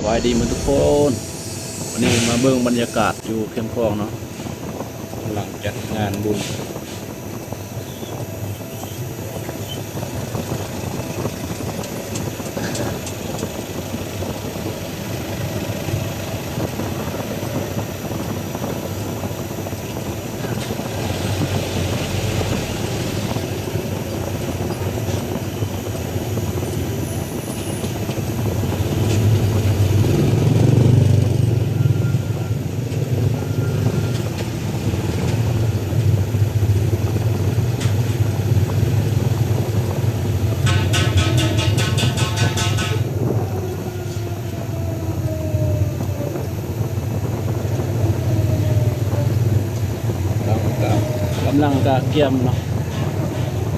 ສະບາຍດີໝົດທຸກຄົນ, ວັນນີ້ມາເບິ່ງບັນຍາກາດຢູ່ແຄມຂອງເນາະ, ກຳລັງຈັດງານບຸນ. ກຳລັງກະກຽມເນາະ.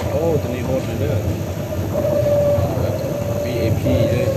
ໂອ້ ໂຕນີ້ໂຫດເລີຍເດີ ວີໄອພີເລີຍ.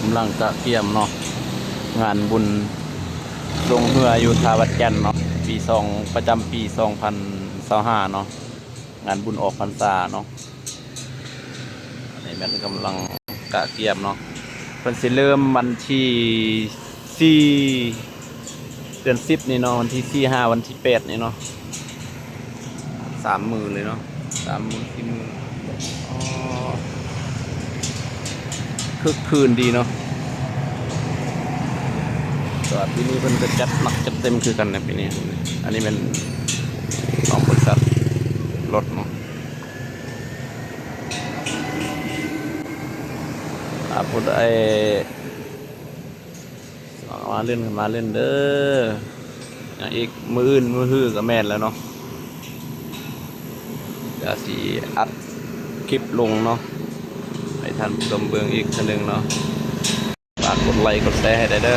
ກຳລັງກະກຽມເນາະ ງານບຸນລົງເຮືອຢູ່ທ່າວັດຈັນເນາະ ປີສອງ ປະຈຳປີສອງພັນຊາວຫ້າເນາະ, ງານບຸນອອກພັນສາເນາະ. ອັນນີ້ແມ່ນກຳລັງກະກຽມເນາະ, ເພິ່ນຊິເລີ່ມວັນທີສີ່ ເດືອນສິບນີ້ເນາະ, ວັນທີສີ່ ຫາວັນທີແປດນີ້ເນາະ, ສາມມື້ເລີຍເນາະ, ສາມມື້ ສີ່ມື້. ອໍ ຄຶກຄື້ນດີເນາະ, ແຕ່ວ່າປີນີ້ເພິ່ນກໍຈັດໜັກຈັດເຕັມຄືກັນນະປີນີ້. ອັນນີ້ແມ່ນຂອງບໍລິສັດລົດເນາະ. ຖ້າຜູ້ໃດ ມາຫຼິ້ນ ມາຫຼິ້ນເດີ. ຫຍັງອີກ? ມື້ອື່ນມື້ຮືກໍແມ່ນແລ້ວເນາະ, ດຽວຊິອັດຄລິບລົງເນາະ ໃຫ້ທ່ານຜູ້ຊົມເບິ່ງອີກເທື່ອໜຶ່ງເນາະ. ຝາກກົດໄລກົດແຊໃຫ້ແດ່ເດີ.